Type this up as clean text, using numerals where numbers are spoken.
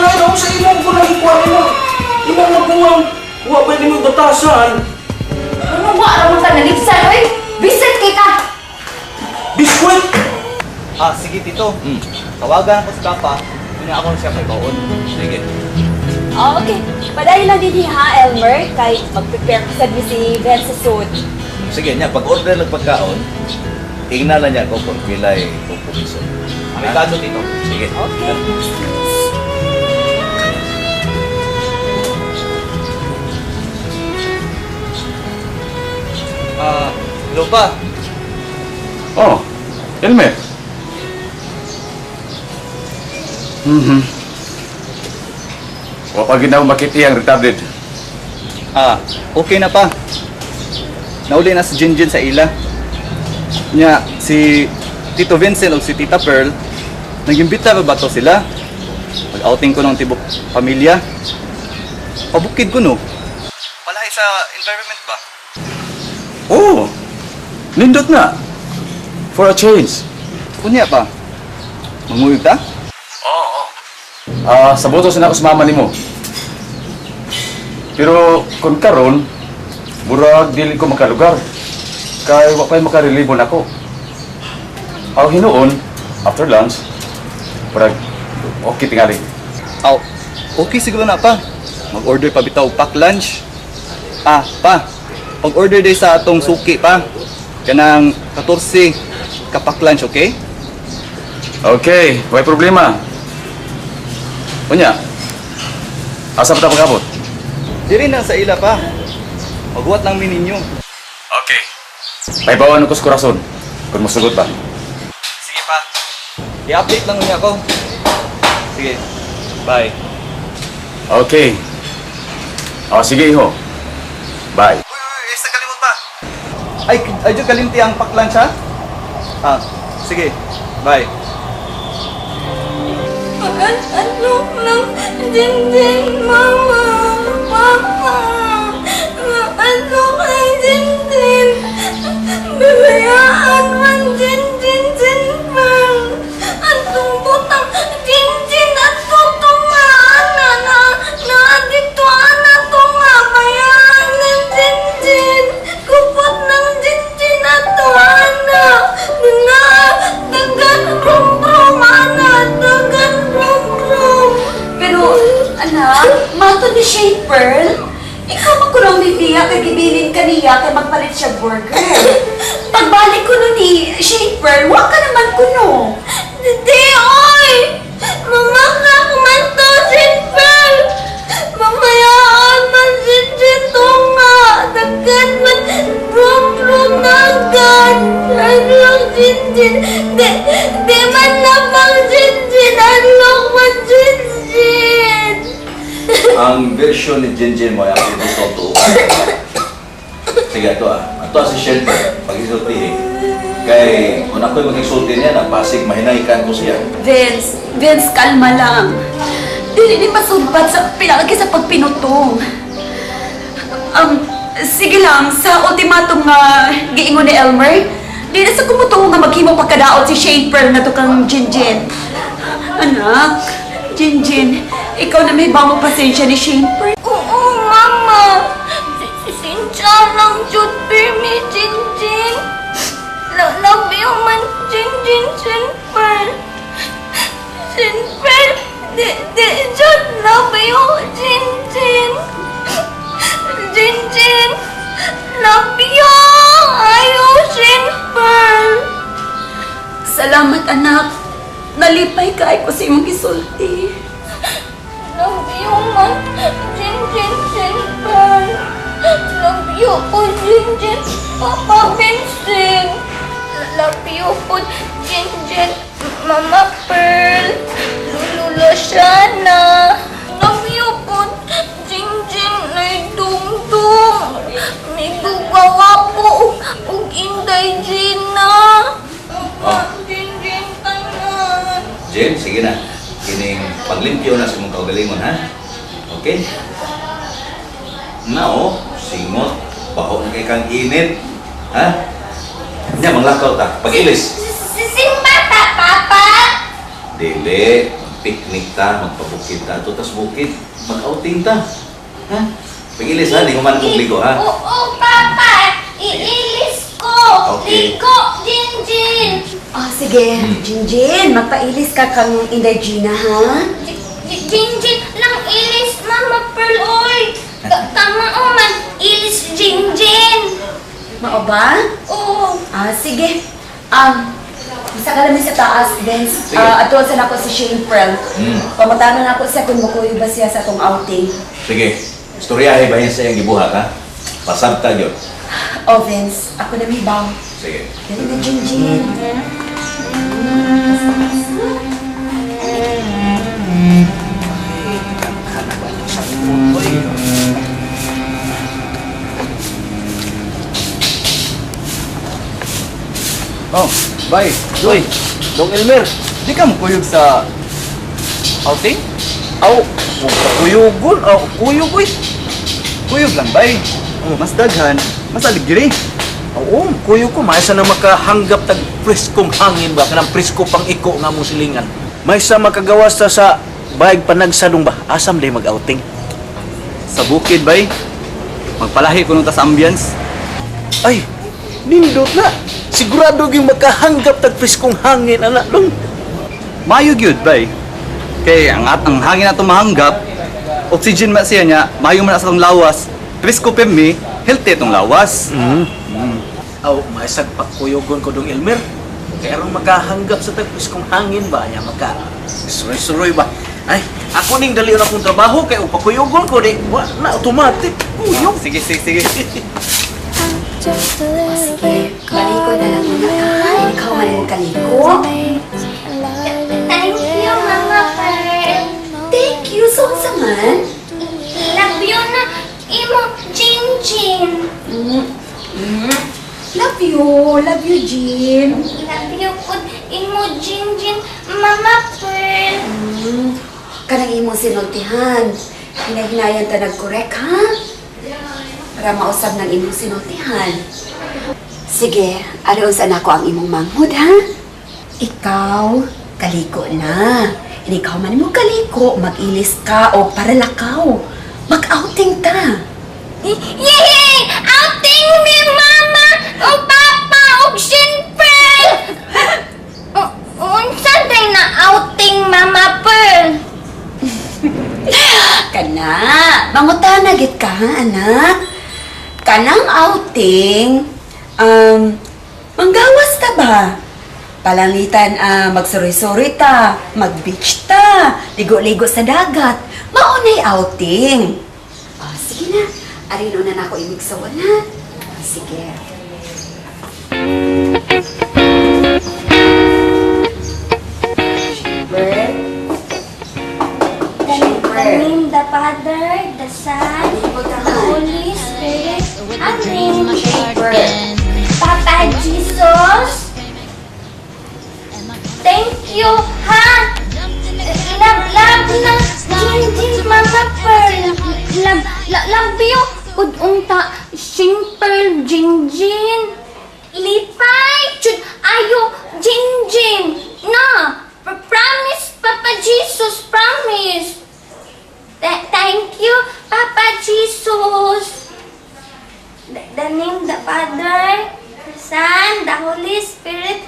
na ikaw sa imong ko nang ikuha nimo. Imong maguwang, wa pa nimo batasan. Ano wa ra man ka nalipsan oy? Bisit kay ka. Biskwit! Ah, sige, Tito. Tawagan ako si Papa. Kunya ako siya may baon. Sige. Oh, okay. Padayon lang din ha, Elmer, kay mag-prepare ko sad mi si Ben sa sud. Sige niya, pag-order ng pagkaon, tingnan lang niya ko kung pilay kompromiso. Amigado, Tito. Sige. Okay. Ah, hello pa. Oh, Elmer. Wa pa gid na makiti ang retarded. Ah, okay na pa. Nauli na si Jinjin sa ila. Nya, si Tito Vincent o si Tita Pearl, nagimbita pa ba to sila? Pag-outing ko ng tibok pamilya. Pabukid ko no. Palahi sa environment ba? Oh, nindot na. For a change. Kunya pa. Manguyog ta? Oo. Ah, sa butos na ako sa mama nimo. Pero kung karon, murag dili ko makalugar. Kay wa pa'y makarelibo nako. Aw hinuon, after lunch, murag okay tingali. Aw, okay siguro na pa. Mag-order pa bitaw pack lunch. Ah, pa. Pag-order day sa atong suki pa. Kanang 14 ka pack lunch, okay? Okay, way problema. Unya, asa pa ta pag-abot? Diri na sa ila pa. Maghuwat lang mi ninyo. Okay. Ay bawan ko sa kurason. Kung musugot ba? Sige pa. I-update lang niya ako. Sige. Bye. Okay. O, sige, iho. Bye. Uy, uy, uy, sa kalimot pa. Ay, ay, dyan kalimti ang pack lunch ha? Ah, sige. Bye. Ano lang, Jinjin, Mama, Papa. Ano kay Jinjin? Babayaan man, Jinjin, Jinjin. Antong butang, Jinjin, at tutungaan na, na, na, dito, ana, tunga, bayaan ng Jinjin. Kupot ng Jinjin at tuana. Na, dagan, rum, rum, ana, dagan, rum, rum. Pero, anak, mato ni Shane Pearl. Ikaw makulong ni Tia kay gibilin ka niya kay magpalit siya burger. Pagbalik ko nun ni Shane Pearl, wa ka naman kuno. Hindi, oy! Mamakak man to, Sinpel! Mamayaan man, Sinsin nga! Daghan man, brum brum na agad! Anlok, Sinsin! Di, di man lamang, Sinsin! Anlok man, Sinsin! Ang version ni Jinjin mo ay ang gusto tuukan. Sige, ito ah. Ito ah si Shelter, pag-isultihin. Kay, kung ako'y mag-isulti niya, napasig, mahinaykan ko siya. Vince, Vince, kalma lang. Dili ni masumbat sa pinalagi sa pagpinutong. Sige lang, sa ultimatum nga giingon ni Elmer, di na sa kumutuo nga maghimo pagkadaot si Shane Pearl na to kang Jinjin. Anak, Jinjin, ikaw na may bamo pasensya ni Shane Pearl. Oo, Mama! Sinsya lang, Jud, pirmi, Jinjin! Love you man, Jinjin, Sinper! Sinper! Di, di, Jud, love you, Jinjin! Jinjin! Love you! Ayaw, Sinper! Salamat, anak. Nalipay ka ko sa imong gisulti. Love you man, Jinjin, Sinper! Love you po, Jinjin, Papa Vincent! Love you po, Jinjin, Mama Pearl, Lulu Luciana! Love you po, Jinjin, Nay Dungdung! May dugawa po, ug Inday Gina! Oh. Jinjin, tanan! Jin, sige na. Kining paglimpyo na sa mong kaugalingon, ha? Okay? Nao, singot, baho na kay kang init. Ha? Nya, manglakaw ta. Pag-ilis. Simba ta, Papa! Dili. Mag-picnic ta, magpabukid ta, ato tas bukid, mag-outing ta. Ha? Pag-ilis ha, di ko man kong ligo ha. Oo, Papa. Iilis ko. Okay. Ligo, Jinjin. Oh, sige, Jinjin, magpailis ka kang Inday Gina, ha? Jinjin lang ilis, Mama Pearl, oy. Tama o man, ilis Jinjin. Mao ba? Oo. Ah, sige. Isa ka lang sa taas, Vince. Sige. Ah, atuan sa nako si Shane Pearl. Pamatanan nako siya kung makuyo ba siya sa atong outing. Sige, istoryahe ba yan sa iyang gibuhat ha? Pasabta yun. Oh, Vince, ako na may baw. Sige. Dali na, Jinjin. Oh, bye. Uy, Dong Elmer. Di ka mukuyog sa outing? Aw, kuyugon. Aw, kuyog uy. Kuyog lang, bay. Mas daghan, mas aligre. Oo, kuyog ko. May na makahanggap tag preskong hangin ba? Kanang presko pang iko nga mong silingan. May sa makagawas ta sa bayag panagsadong ba? Asam day mag-outing. Sa bukid, bay. Magpalahi kuno ta sa ambience. Ay, nindot na. Sigurado gyud makahanggap tag preskong hangin anak dong. Mayo gyud, bay. Kay ang hangin nato mahanggap, oxygen man siya niya, mayo man na sa atong lawas. Presko pa mi, healthy itong lawas. Aw, maisag pagkuyogon ko dong Elmer. Kaya aron makahanggap sa tag preskong hangin ba niya maka suroy-suroy ba. Ay, ako ning dali na akong trabaho kay upakuyogon ko di wa na automatic kuyog. Sige, sige, sige. Oh, sige, baliko na lang muna ka. Ha? Ikaw man ang kaliko. Thank you, Mama Pearl. Thank you, so unsa man? Love you na imo, Jinjin. Love you, Jin. Love you pud imo, Jinjin, Mama Pearl. Kanang imong sinultihan. Hinahinayan ta nag-correct, ha? Para mausab ng imong sinultihan. Sige, arion sa nako ang imong manghud, ha? Ikaw, kaliko na. Ikaw man mo kaliko, mag-ilis ka o para lakaw. Mag-outing ta. Yay! Outing ni Mama o Papa og Shin Pearl! Unsa day na outing, Mama Pearl? Kana, mangutana gid ka, ha, anak. Kanang outing, manggawas ta ba? Palangitan, magsuroy-suroy ta, mag-beach ta, ligo-ligo sa dagat. Maunay outing. Oh, sige na, arino na nako imigsawan, ha? Ah, sige. Bird? The name the Father, the Son, the Holy Spirit. Amen. Papa Jesus, thank you, ha? Love, love na, Jinjin, Mama Pearl. Love, love you. Ud unta, Shin Pearl, Jinjin. Lipay, chud, ayo, Jinjin. Na, promise, Papa Jesus, promise. Thank you, Papa Jesus. The name the Father, the Son, the Holy Spirit.